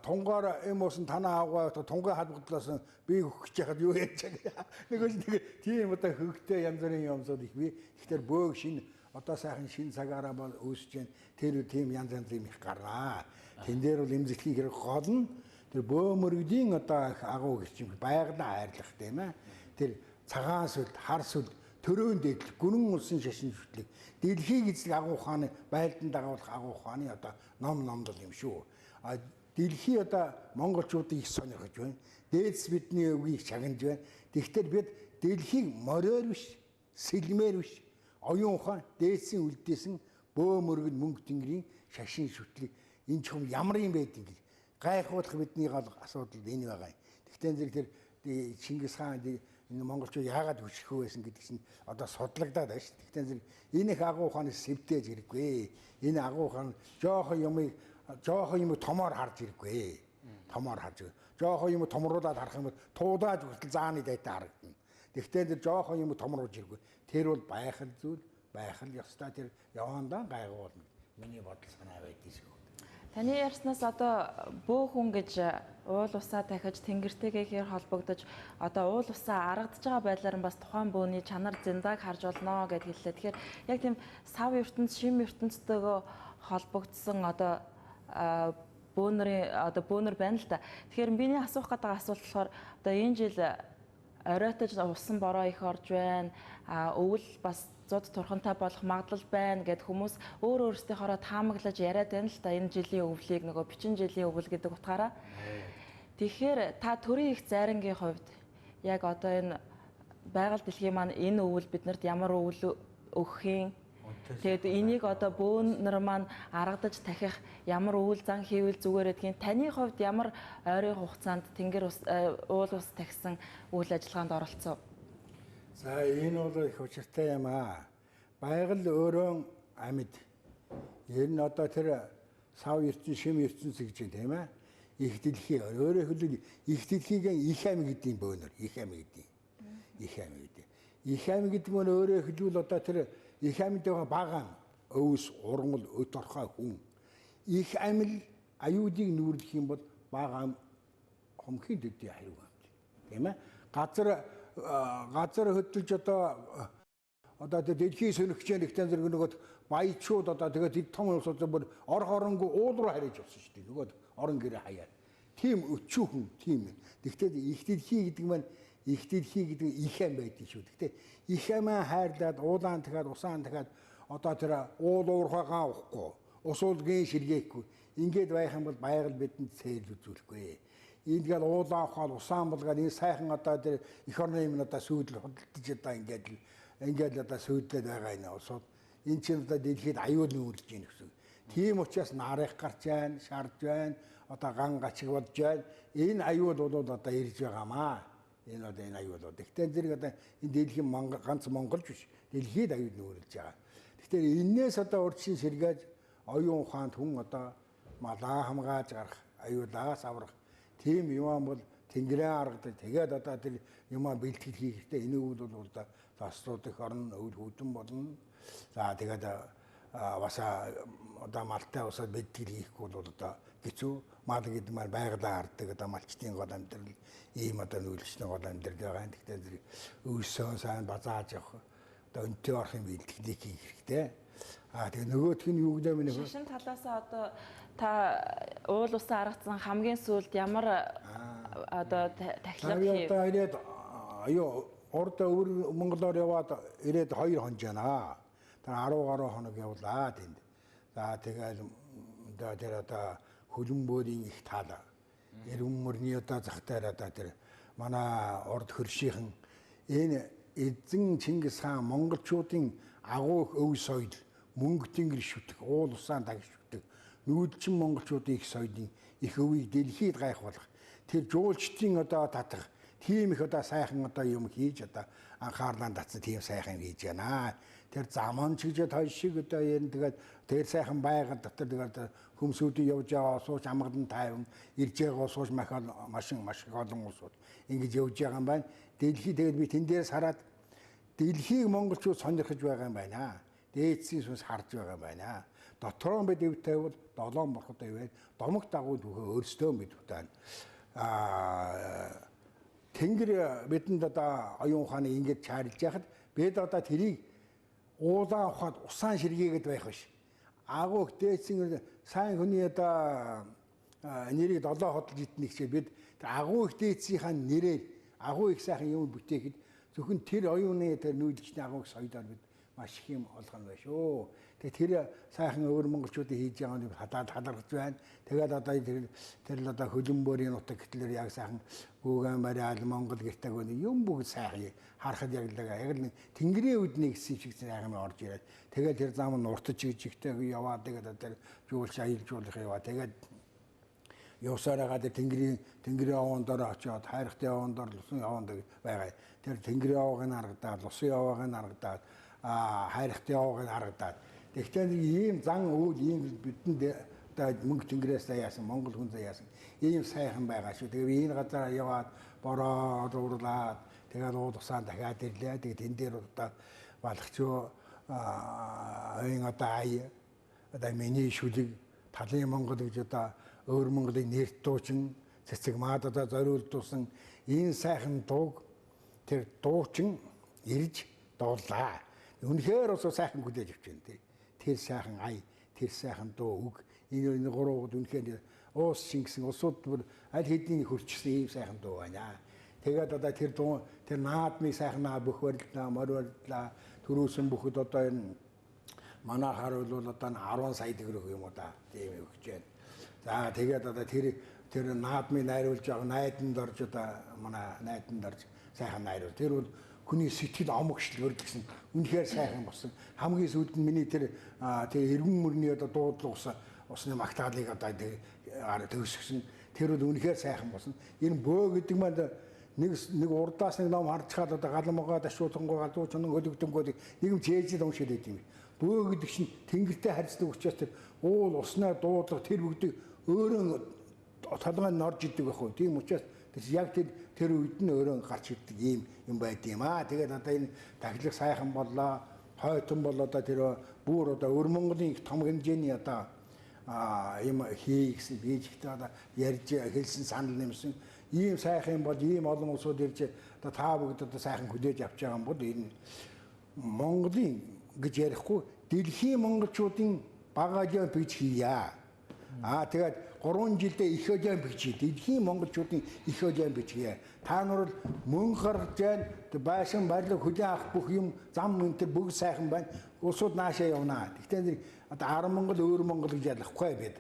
B: тунгаар юм уусан танаа авгаа тунгаа халбагдлаас би өгөх гэж яхад юу яаж байгаа. Нөгөө нэг тийм одоо хөгтэй янз бүрийн юмсууд их би. Тэгэхээр бөөг шин одоо сайхан шин цагаараа бол үүсэж जैन тэр тийм янз янз юм их гарнаа. Тэн дээр бол эмзэглэхийн хэрэг гол нь тэр бөө мөрөгдийн одоо агуу гэрчим байгалаа хайрлах тийм ээ. Тэр цагаан сүл, хар сүл, төрөөн дээдл, гүрэн улсын шашин шүтлэг, дэлхийг эзлэх агуу ухааны байлдан дагуулах агуу ухааны одоо ном номдол юм шүү. А дэлхий одоо монголчуудыг их сонирхож байна. Дээдс бидний өвгийг шагнаж байна. Тэгэхдээ бид дэлхийг мориор биш, сэлмээр биш, оюун ухаан дээдсийн үлдээсэн бөө мөргөн мөнгө тэнгэрийн шашин шүтлэг энэ чум ямар юм байдгийг гэж гайхуулах бидний гол асуудал энэ байгаа юм. Тэгтээ зэрэг тэр Чингис хаан энэ монголчууд яагаад хүчрхүү байсан гэдэг чинь одоо судлагдаад байна шүү. Тэгтээ зэрэг энэ их агуу ухааны сэвтээж хэрэггүй. Энэ агуу ухаан жоохон юмыг томоор харж хэрэггүй. Томоор харж. Жоохон юм томруулаад харах юм бол туудааж хүртэл зааны дайтай харагдана. Тэгтээ тэр жоохон юм томруулж хэрэггүй. Тэр бол байх л зүйл, байх л ёстой тэр явандаа гайгүй болно. Миний бодол санаа байдгийг шүү.
C: Таны ярьснаас одоо бөө хүн гэж уул усаа дахиж тэнгэртэйгээ хэр холбогдож одоо уул усаа аргадж байгаа байдлаар нь бас тухайн бөөний чанар зэнзааг харж болно гэд хэллээ. Тэгэхээр яг тийм сав ертөнц, шим ертөнцтэйгөө холбогдсон одоо бөөнөрийн одоо бөөнөр байна л да. Тэгэхээр миний асуух гэдэг асуулт болохоор одоо энэ жил оройтож усан бороо их орж байна. Өвөл бас зуд турхантай болох магадлал байна гэд хүмүүс өөр өөрсдийнхоороо таамаглаж яриад байна л да. Энэ жилийн өвлийг нөгөө бичин жилийн өвөл гэдэг утгаараа. Тэгэхээр та төрийн их зайрангийн хувьд яг одоо энэ байгаль дэлхийн маань энэ өвөл биднэрт ямар өвөл өгөх юм? Тэгээд энийг одоо бөөнөр маань аргадаж тахих ямар үйл зан хийвэл зүгээр гэдгийг таны хувьд ямар ойрын хугацаанд тэнгэр ус уул ус тахисан үйл ажиллагаанд оролцов?
B: За энэ бол их учиртай юм аа. Байгаль өөрөө амьд. Ер нь одоо тэр сав ертөнц, шим ертөнц гэж байна тийм ээ. Их дэлхий өөрөөр хэлбэл их дэлхийг их ам гэдэг бөөнөр, их ам гэдэг. Их ам гэдэг. Их ам гэдэг нь өөрөөр хэлбэл одоо тэр их амьд байгаа багаан өвс, ургамал, өт орхой хүн. Их амьл аюулыг нүүрлэх юм бол бага ам хомхийн төдий хариу амьд. Тийм ээ? Газар хөдөлж одоо дэлхийн сөнөгч нэгтэн зэрэг нөгөө баячууд одоо тэгээд эд том улсууд бүр ор хоронгүй уул руу хариж явсан шүү дээ. Нөгөө орон гэрээ хаяа. Тийм өчүүхэн тийм. Тэгвэл их дэлхий гэдэг маань их дэлхий гэдэг их ам байдаг шүү. Гэхдээ их амаа хайрлаад уулаан дахиад усаан дахиад одоо тэр уул уурхайгаа уухгүй, ус уулгийн ширгээхгүй. Ингээд байх юм бол байгаль бидэнд цээл үзүүлэхгүй. Энд гээд уулаа ухаад усаан булгаад энэ сайхан одоо тэр эх орны юм одоо сүйдэл худалдаж одоо ингээд одоо сүйдлээд байгаа энэ усууд. Энэ чинь одоо дэлхийд аюул нүүрлж гин гэсэн. Тийм учраас нарых гарч байна, шарж байна, одоо ган гачиг болж байна. Энэ аюул бол одоо ирж байгаамаа. Энэ одоо энэ аюул. Тэгтээ зэрэг одоо энэ дэлхийн ганц монголч биш. Дэлхийд аюул нүүрлж байгаа. Тэгэхээр энээс одоо урьдчилан сэргээж оюун ухаанд хүн одоо малаа хамгааж гарах, аюулаас аврах тийм юм бол тэнгэрээ аргадаг. Тэгээд одоо тэр юмаа бэлтгэл хийх хэрэгтэй. Энэ үйл бол одоо заслууд их орно, өвөл хөдөн болно. За тэгээд бас одоо малтай усаад бэлтгэл хийхгүй бол одоо хэцүү. Мал гэдэг маань байгалаа хардаг одоо малчдын гол амьдрал ийм одоо нүүлгчний гол амьдрал байгаа. Тэгэхээр зэрэг өвсөө сайн базааж явах одоо өнтөө орох юм бэлтгэлийг хийх хэрэгтэй. Аа тэгээ нөгөөх нь юу гэдэг вэ?
C: Шашин талаасаа одоо та уул усаа аргацсан хамгийн сүүлд ямар одоо тахилга хийв?
B: Одоо ирээд аюу урд өвөр Монголоор яваад ирээд 2 хонж байна. Тэр 10 гаруй хоног явлаа тэнд. За тэгэл одоо тэр одоо хөлбөмбөрийн их тал эргэн мөрний одоо зах дээр одоо тэр манай урд хөршийнхэн энэ эзэн Чингис хаан монголчуудын агуу өв соёл мөнгө тэнгэр шүтэх уул усаан дагж шүтэх нүүдэлчин монголчуудын их соёлын их өвийг дэлхийд гайхуулах тэр жуулчдын одоо татах тийм их одоо сайхан одоо юм хийж одоо анхаарлаа татсан тийм сайхан хийж байна. Тэр заман ч гэж тойш шиг одоо ер нь тэгээд тэр сайхан байгаль дотор тэгээд хөмсүүдийн явж байгаа сууч амгалан тайван ирж байгаа сууч машин маш их олон улсууд ингэж явж байгаа юм байна. Дэлхий тэгээд би тэн дээрс хараад дэлхийг монголчууд сонирхож байгаа юм байна. Дээдсийн сүнс харж байгаа юм байна. Дотроо бид эв тавил долоон бурхад ивэ домог дагуу түүхээ өөрсдөө бид бүтэн. Тэнгэр бидэнд одоо оюун ухааны ингэж чаарлаж яхад бид одоо тэрийг уулаа ухаад усаан ширгээгээд байх биш. Агуу дээдсийн сайн хүний одоо нэрийг долоо хотлож идэх гэж бид агуу их дээдсийнхаа нэрээр агуу их сайхан юм бүтээхэд зөвхөн тэр оюуны тэр нүүдэлчний агуу их соёлоор бид маш их юм олгоно байх шүү. Тэгээ тэр сайхан өвөр монголчуудын хийж байгаа нь хадаад халаргаж байна. Тэгээд одоо тэр л одоо хөлбөмбөрийн нутаг гэтлэр яг сайхан гүүгэн бариал Монгол гэртэг өнө юм бүгд сайхан харахад яг л тэнгэрийн үдний гэсэн шиг сайхан орж ирээд тэгээд тэр зам нь уртж жигтэй яваад тэгээд тэр жуулч аялжуулах яваа. Тэгээд явсаар байгаа тэр тэнгэрийн овоон дор очиод хайрхтын овоон дор лусын овоон дор байгаа. Тэр тэнгэрийн овоог нь харагдаад лусын овоог нь харагдаад хайрхтын овоог нь харагдаад. Тэгтээ нэг ийм зан үйл ийм бидэнд одоо мөнгө тэнгэрээс яасан Монгол хүн заяасан ийм сайхан байгаа шүү. Тэгээ энэ газараа яваад бороо уурлаад тэгээд уул усаан дахиад ирлээ. Тэгээд тэн дээр одоо балгачуу энэ одоо ая одоо миний шүлэг Талын Монгол гэж одоо өвөр Монголын нэрт дуучин Цэцэг Маадада зориулдуулсан энэ сайхан дууг тэр дуучин ирж дууллаа. Үнэхээр бас сайхан хүлээж авч байна тий. Тэр сайхан ая, тэр сайхан дуу үг энэ гурвууд үнэхээр уус шингэсэн улсууд бүр аль хэдийн хөрчсөн ийм сайхан дуу байна. Тэгээд одоо тэр дуу тэр наадмыг сайхан наа бүх барилдлаа, морь барилдлаа, төрөөсөн бүхэд одоо энэ манай харуул бол одоо 10 сая төгрөг юм уу да тийм өгч байна. За тэгээд одоо тэр наадмыг найруулж байгаа найданд орж одоо манай найданд орж сайхан найруул. Тэр бол хүний сэтгэл омогшил хөрөлгсөн. Үнэхээр сайхан болсон. Хамгийн сүүлд нь миний тэр эргэн мөрний одоо дуудлага усны магтаалыг одоо төгсгсөн. Тэр бол үнэхээр сайхан болсон. Энэ бөө гэдэг маань нэг урдаас нэг ном харж чаад одоо галамгаа дашуулангуй галзуу чунан хөлөгдөнгөө нэг юм чээжид уншаад байт юм. Бөө гэдэг чинь тэнгэртэй харьцдаг учраас тэр уул уснаа дуудлага тэр бүгдийг өөрөө толгойн норж идэг байх уу. Тийм учраас тэр яг тэр үед нь өөрөө гарч ирдэг ийм юм байд юм аа. Тэгээд одоо энэ дахилах сайхан боллоо. Хойтон бол одоо тэр бүр одоо өр Монголын их том хэмжээний одоо юм хий гэсэн бийжигтэй одоо ярьж хэлсэн санал нэмсэн ийм сайхан юм бол ийм олон улсууд ирж одоо та бүгд одоо сайхан хүлээж авч байгаа юм бол энэ Монголын гэж ярихгүй дэлхийн монголчуудын бага олимпик хийя. Аа тэгээд 3 жилдээ их олимпик хий. Дэлхийн монголчуудын их олимпик хийя. Та нар бол мөнгө гаргаж байна. Байшин барилга хүлээн авах бүх юм зам энэ төр бүгд сайхан байна. Улсууд наашаа явнаа. Гэхдээ одоо 10 Монгол өөр Монгол гэж ялахгүй бид.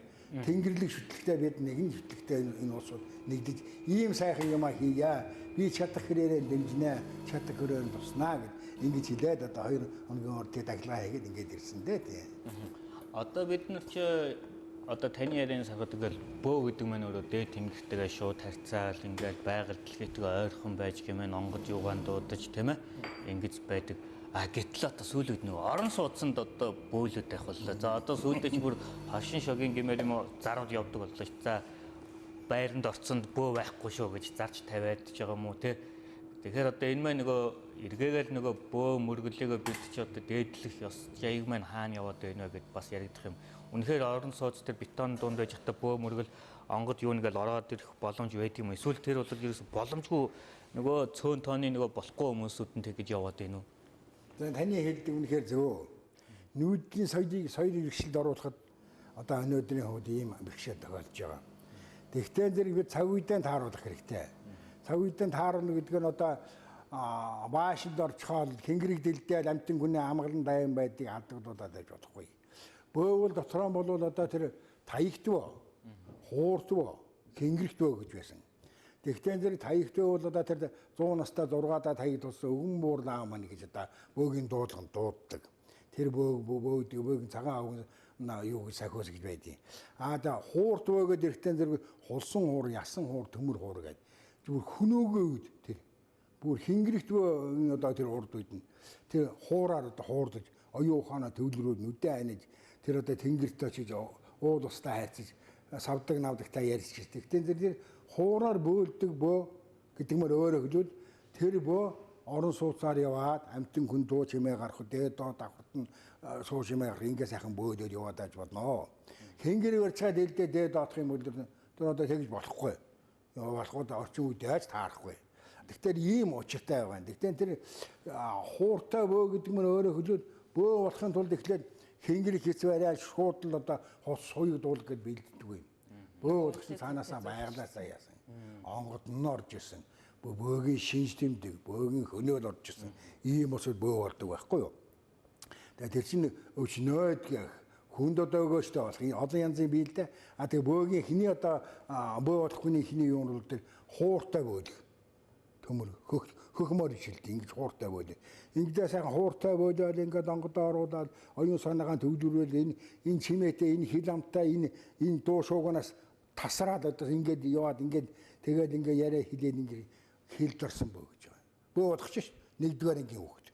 B: Тэнгэрлэг шүтлэгтэй бид нэгэн шүтлэгтэй энэ улсууд нэгдэж ийм сайхан юмаа хийя. Би чадах хэрээрээ дэмжинэ, чадах хэрээр туснаа гэд ингэж хэлээд одоо 2 хоногийн урд дахилгаа хийгээд ингэж ирсэн дээ тий.
A: Одоо бид нар чи одоо таны ярианы саргад ингээл бөө гэдэг маань өөрөө дээд тэнгэртэйгээ шууд харьцаал ингээл байгаль дэлхийтэйгээ ойрхон байж гэмээр онгод юугаан дуудаж тийм ээ ингэж байдаг. А гэтэл одоо сүүлийн үед нөгөө орон сууцсанд одоо бөөлөд байх боллоо. За одоо сүүлдээ чи бүр хошин шогийн гэмээр юм уу зарууд явдаг боллоо ш. За байранд орцонд бөө байхгүй шүү гэж зарч тавиад ч байгаа юм уу те. Тэгэхээр одоо энэ маань нөгөө эргээгээл нөгөө бөө мөргөлөөгөө бид чи одоо дээдлэх ёс жаяг маань хаана яваад байна вэ гэд бас яригдах юм. Үнэхээр орон сууц тэр бетон дунд байж хата бөө мөргөл онгод юу нэгэл ороод ирэх боломж байдаг юм. Эсвэл тэр бол ерөөс боломжгүй нөгөө цөөн тооны нөгөө болохгүй хүмүүсүүд нь тэгж яваад байна уу?
B: За таны хэлдэг үнэхээр зөв. Нүүдлийн соёлыг соёл иргэшилд оруулахад одоо өнөөдрийн хувьд ийм бэрхшээл тохиолдож байгаа. Тэгвэл зэрэг бид цаг үедээ тааруулах хэрэгтэй. Цаг үедээ тааруулна гэдэг нь одоо баашинд орчхоол тэнгэрийг дэлдээл амтан хүний амгалан дайван байдгийг алдагдуулаад байж болохгүй. Бөөвөл дотроо болвол одоо тэр таягтв, хууртв, тэнгэртв гэж байсан. Тэгтэн зэрэг таягтв бол одоо тэр 100 настай 6 даа таягдуулсан өвгөн буур лаа маань гэж одоо бөөгийн дуудлаганд дууддаг. Тэр бөөгийн цагаан авган юу гэж сахиус гэж байдیں۔ Аа да хуурт бөөгээд эртэн зэрэг хулсан хуур, ясан хуур, төмөр хуур гэдэг. Зүгээр хөнөөгөө үед тэр бүр хингэрэгт одоо тэр урд үед нь тэр хуураар одоо хуурдаж оюун ухаанаа төвлөрөөд нүдэ аниж тэр одоо тэнгэрт очиж уул устай хайцаж савдаг навдагтай ярьж ирдэг. Тэр тэр хуураар бөөлдөг бөө гэдэг мөр өөрөө хэлвэл тэр бөө орон сууцаар яваад амтэн хүн дуу чимээ гарах дээд доод давхарт нь суу чимээ гарах ингээ сайхан бөөдөд яваад байж болно. Тэнгэрийг барьцаад дэлдээ дээд доодох юм бол тэр одоо тэгж болохгүй. Болохгүй орчин үед яаж таарахгүй. Тэгэхээр ийм учиртай байгаа. Тэгэхээр тэр хууртай бөө гэдэг мөр өөрөө хэлвэл бөө болохын тулд эхлээд хингэр хэцүү арай шууд л одоо хос суйг дуулах гэж бэлддэг юм. Бөө болох чинь цаанаасаа байглаасаа яасан. Онгод нь орж ирсэн. Бөөгийн шинж тэмдэг, бөөгийн хөнөөл орж ирсэн. Ийм усуд бөө болдог байхгүй юу? Тэгээ тэр чинь өвчнөөд гэх хүнд одоо өгөөжтэй болох олон янзын бий л дээ. А тэгээ бөөгийн хиний одоо бөө болох хүний хиний юм бол тэр хууртай бөөлөх. Төмөр хөхмөр ишэлт ингэж хууртай бөөлөх. Ингэдээ сайхан хууртай бөөлөөл ингээд онгодоо оруулаад оюун санаагаа төвлөрөөл энэ чимээтэй энэ хил амтай энэ дуу шуугнаас тасраад одоо ингээд яваад ингээд тэгээд ингээд яриа хилээд ингээд хилд орсон бөө гэж байгаа. Бөө болох чинь нэгдүгээр ангийн хүүхэд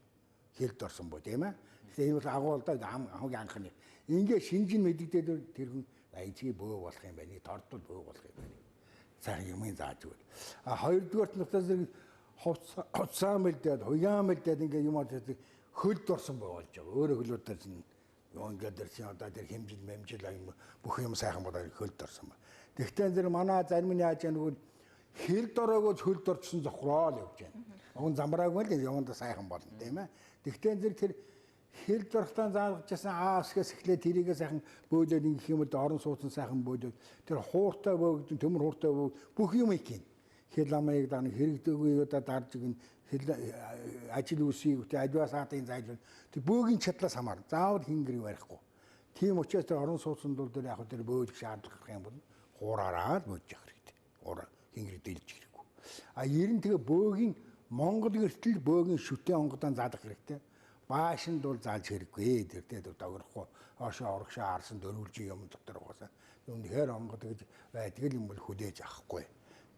B: хилд орсон бөө тийм ээ. Тэгэхээр энэ бол агуулдаа хамгийн анхны. Ингээ шинжин мэдэгдээд тэр хүн ажиг бөө болох юм байна. Тордол бөө болох юм байна. Сайхан юм зааж өгөл. А хоёрдугаарт нутаас хувцаа мэлдээд, хуяа мэлдээд ингээ юм аа хөлд орсон бөө болж байгаа. Өөрөө хөлөөдөө чинь Юу ингээд тэр чинь одоо тэр хэмжил мэмжил бүх юм сайхан болоод хөлд орсон ба. Тэгтээ зэрэг манай зарим нь яаж яах вэ? Хэл дороогоос хөлд орчихсон зохроо л явж байна. Уг нь замраагүй л яванда сайхан болно тийм ээ. Тэгтээ зэрэг тэр хэл дорохтон заалгажсэн аасгаас эхлээд тэрийгээ сайхан бөөлөөд ингэх юм бол орон сууцсан сайхан бөөлөөд тэр хууртай бөөгдөн төмөр хууртай бөөг бүх юм их юм. Хэл амыг даана хэрэгдэггүй одоо дарж гин хэл ажил үүсийг тэ аливаа саатын зайлвал тэр бөөгийн чадлаас хамаар заавал хингэрийг барихгүй. Тийм учраас тэр орон сууцнд бол тэр яг тэр бөөлөх шаардлага гарах юм бол хуураараа л бөөж явах хэрэгтэй. Хуур хингэр дийлж хэрэггүй. А ер нь тэгээ бөөгийн Монгол гэртэл бөөгийн шүтэн онгодон заадах хэрэгтэй. Баашинд бол заалж хэрэггүй. Тэр тэ догрохгүй. Хоошоо урагшаа харсан дөрвөлжин юм дотор угаасаа. Үнэхээр онгод гэж байдаг юм бол хүлээж авахгүй.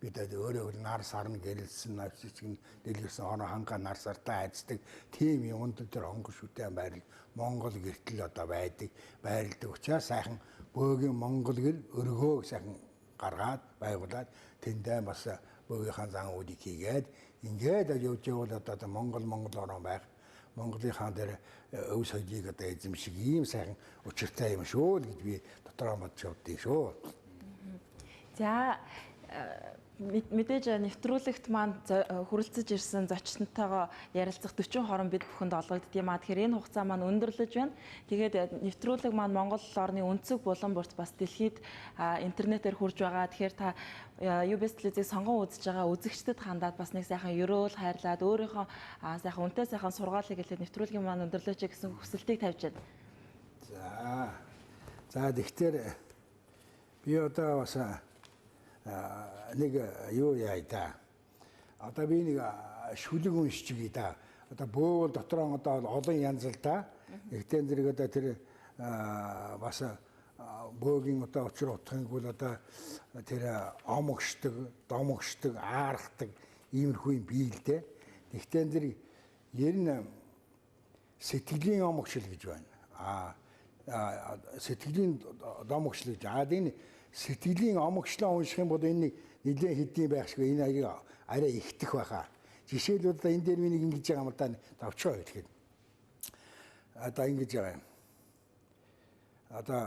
B: Бид өөрөө нар сарна гэрэлсэн навчиг дэлгэрсэн оноо ханга нар сартаа айцдаг тийм юмд тэр онгод шүтэн байрал Монгол гэртэл одоо байдаг байрладаг учраас сайхан бөөгийн Монгол гэр өргөө сайхан гаргаад байгуулад тэндээ бас бөөгийнхаа зан үйлийг хийгээд ингээд явж явал одоо Монгол орон байх Монголынхаа дээр өв соёлыг одоо эзэмшиг ийм сайхан учиртай юм шүү л гэж би дотроо бодож явдیں шүү.
C: За мэдээж нэвтрүүлэгт маань хүрэлцэж ирсэн зочдтойгоо ярилцах 40 хорон бид бүхэнд олгогддог юм а. Тэгэхээр энэ хугацаа маань өндөрлөж байна. Тэгээд нэвтрүүлэг маань Монгол орны өнцөг булан бүрт бас дэлхийд интернетээр хүрж байгаа. Тэгэхээр та UBS телевизийг сонгон үзэж байгаа үзэгчдэд хандаад бас нэг сайхан ерөөл хайрлаад өөрийнхөө сайхан үнэтэй сайхан сургаалыг хэлээд нэвтрүүлгийн маань өндөрлөөч гэсэн хүсэлтийг тавьж байна.
B: За тэгэхээр би одоо бас нэг юу яа да. Одоо би нэг шүлэг уншиж гээ да. Одоо бөөвөл дотроо одоо олон янз л да. Нэгтэн зэрэг одоо тэр бас бөөгийн одоо учир утгыг бол одоо тэр омогшдог, домогшдог, аархдаг иймэрхүү юм бий л дээ. Нэгтэн зэрэг ер нь сэтгэлийн омогшил гэж байна. Сэтгэлийн домогшил гэж. Энэ сэтгэлийн омогшлоо унших юм бол энэ нэг нэлээд хэдийн байх шиг энэ аяг арай ихтэх байхаа. Жишээлбэл одоо энэ дээр миний ингэж байгаа юм л да давчгаа хэлэхэд. Одоо ингэж байгаа юм. Одоо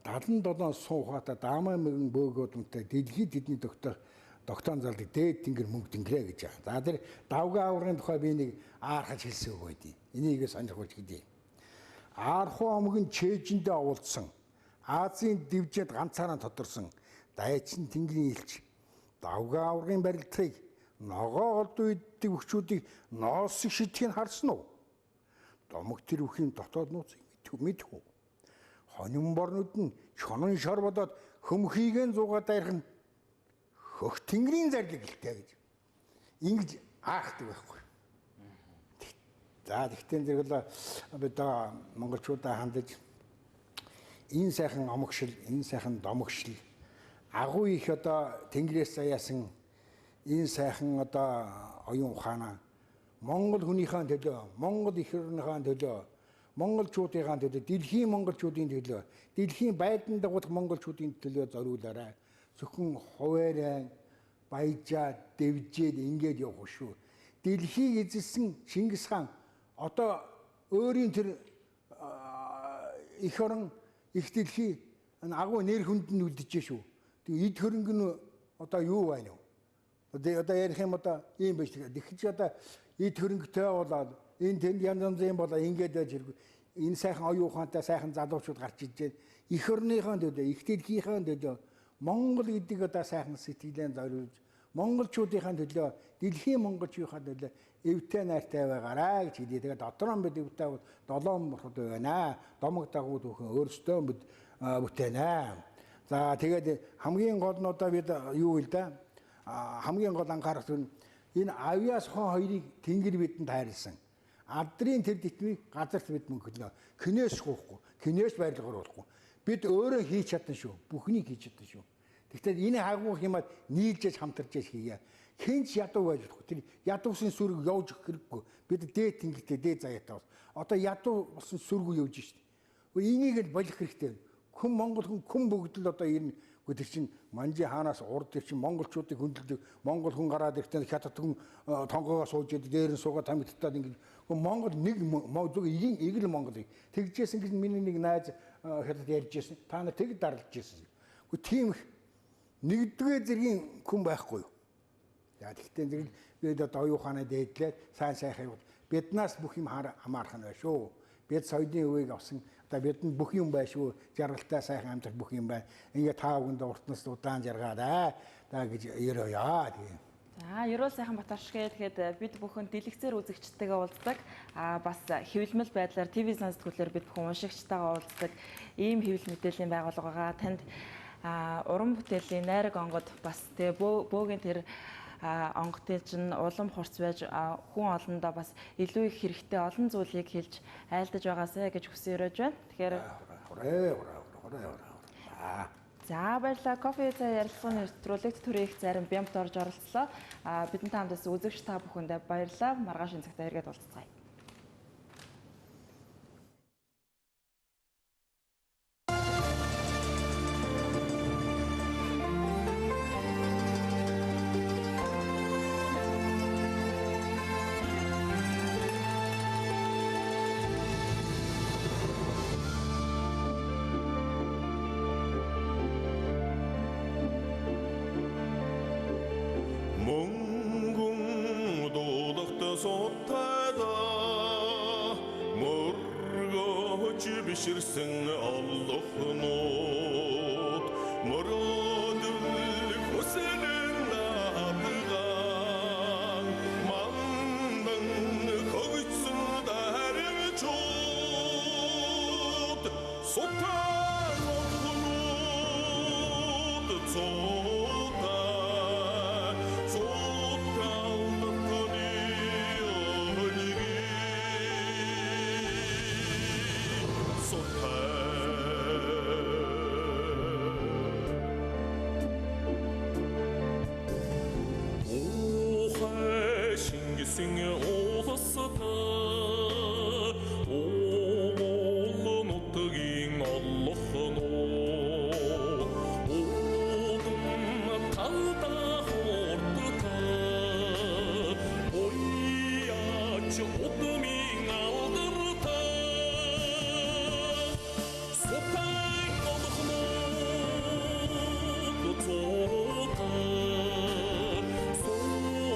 B: 77 суухата даамаа мэгэн бөөгөөдөнтэй дэлхийд тэдний тогтоон залдаг дээд тэнгэр мөнгө тэнгэрэ гэж байгаа. За тэр давгаа аврагын тухай би нэг аархаж хэлсэн үг байдیں۔ Энийг сонирхуулж гэдэг. Аархуу омог нь чэйжэндээ оволдсон. Азийн дивжээд ганцаараа тодорсон дайчин тэнгэрийн элч давгаа аврагын барилдахыг ногоо олдоо иддэг өвчүүдийг ноосыг шидхийг харсан уу? Домог тэр үхийн дотоод нууцыг мэдэх үү? Хонин борнууд нь чонон шор бодоод хөмхийгэн зуугаад дайрах нь хөх тэнгэрийн зарлиг гэлтэй гэж ингэж аахдаг байхгүй. За тэгтэн зэрэг л бид монголчуудаа хандаж энэ сайхан омогшил, энэ сайхан домогшил агуу их одоо тэнгэрээс заяасан энэ сайхан одоо оюун ухаанаа Монгол хүнийхээ төлөө, Монгол эх орныхаа төлөө, монголчуудынхаа төлөө, дэлхийн монголчуудын төлөө, дэлхийн байдлан дагуулах монголчуудын төлөө зориулаарай. Зөвхөн хуваарай, баяжаа, дэвжээд ингээд явах шүү. Дэлхийг эзэлсэн Чингис хаан одоо өөрийн тэр эх орон их дэлхий агуу нэр хүнд нь үлджээ шүү. Тэгээ эд хөрөнгө нь одоо юу байна вэ? Одоо ярих юм одоо ийм байж тэгэж одоо эд хөрөнгөтэй болоод энэ тэнд янз янзын болоо ингээд байж хэрэггүй. Энэ сайхан оюун ухаантай сайхан залуучууд гарч иж байна. Эх орныхоо төлөө, их дэлхийнхээ төлөө Монгол гэдэг одоо сайхан сэтгэлээ зориулж монголчуудынхаа төлөө, дэлхийн монголчуудынхаа төлөө эвтэй найртай байгаарай гэж хэлье. Тэгээд дотроо бид эвтэй бол долоон бурхад байна. Домог дагуу түүхэн өөрсдөө бид бүтээнэ. За тэгээд хамгийн гол нь одоо бид юу вэ да? Хамгийн гол анхаарах зүйл энэ авьяас хон хоёрыг тэнгэр бидэнд хайрлсан. Алдрын тэр титмийг газарт бид мөнхлөө. Хинээс гоохгүй, хинээс барилгаар болохгүй. Бид өөрөө хийж чадсан шүү. Бүхнийг хийж чадсан шүү. Гэхдээ энэ агуух юмад нийлжээж хамтарч хийе. Хинч ядуу байж болохгүй. Тэр ядуусын сүрэг явж өгөх хэрэггүй. Бид дээд тэнгэртэй дээд заяатай бол. Одоо ядуу болсон сүргүү явж шít. Энийг л болох хэрэгтэй. Хүн Монгол хүн хүн бүгд л одоо ер нь Гэхдээ тэр чинь Манжи хаанаас урд тэр чинь монголчуудыг хөндлөдөг. Монгол хүн гараад ирэхдээ хятад хүн тонгоогоо сууж идэг, дээр нь суугаад тамигдтаад ингэж. Монгол нэг зүг игэл Монголыг тэгжсэн гэж миний нэг найз хятад ярьж ирсэн. Та нар тэг дарлаж ирсэн. Гэхдээ тийм их нэгдүгээр зэргийн хүн байхгүй юу? За тэгтээ зэрэг бид одоо оюун ухаанаа дээдлээд сайн сайхан явуул. Биднаас бүх юм хамаарах нь байна шүү. Бид соёлын өвийг авсан. Одоо бидэнд бүх юм байна шүү. Жаргалтай сайхан амьдрах бүх юм байна. Ингээ та бүхэнд уртнаас удаан жаргаад аа гэж ерөөе тийм.
C: За, Ерөөл сайхан Батаршгэ тэгэхэд бид бүхэн дэлгэцээр үзэгчтэйгээ уулздаг. Аа бас хэвлэмэл байдлаар ТV сан сэтгүүлээр бид бүхэн уншигчтайгаа уулздаг. Ийм хэвлэл мэдээллийн байгууллага байгаа. Танд уран бүтээлийн найраг онгод бас тэгээ бөөгийн тэр онготын чинь улам хурц байж хүн олондоо бас илүү их хэрэгтэй олон зүйлийг хэлж айлдаж байгаасай гэж хүсэн өрөөж байна. Тэгэхээр за баярлалаа. Кофе цай ярилцлагын нэвтрүүлэгт төрийн их зарим бямбт орж оролцлоо. Бидэнтэй хамтаас үзэгч та бүхэндээ баярлалаа. Маргааш энэ цагтаа эргээд уулзцгаая.
D: Биширсэн олохнууд мөрөөдөл хүсэлэн наадган мандан хөгжсөн дарвчууд сутан олохнууд цуута цууталдтаны өлгий Шингэсэн улсад Оолон нутгийн олохноо Удам талда хурдта Ояач удмын алдарта Сутай олохноо цуута Сута, сута,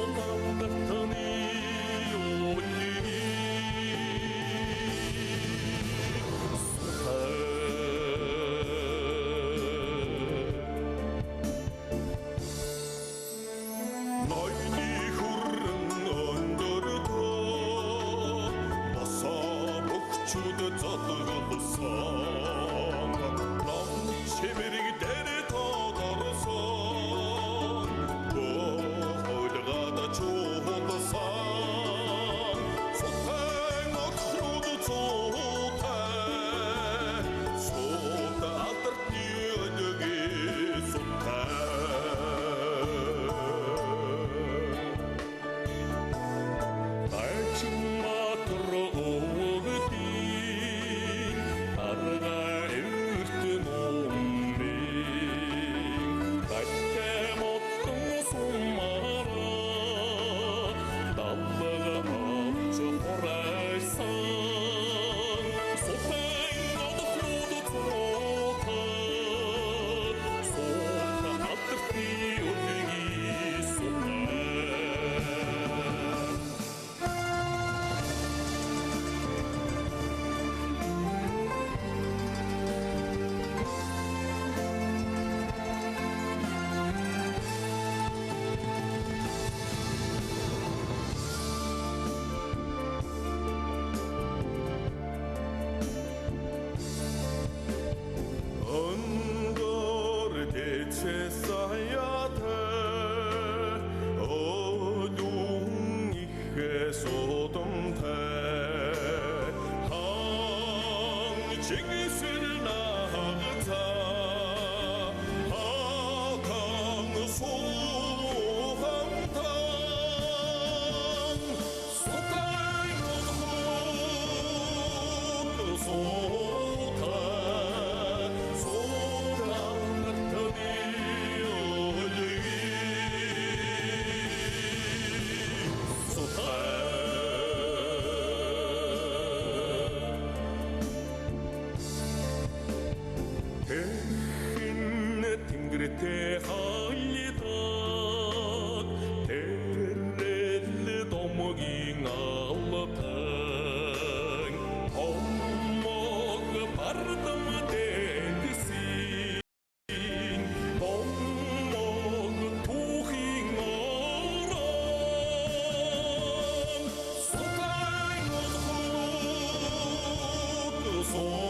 D: Суу.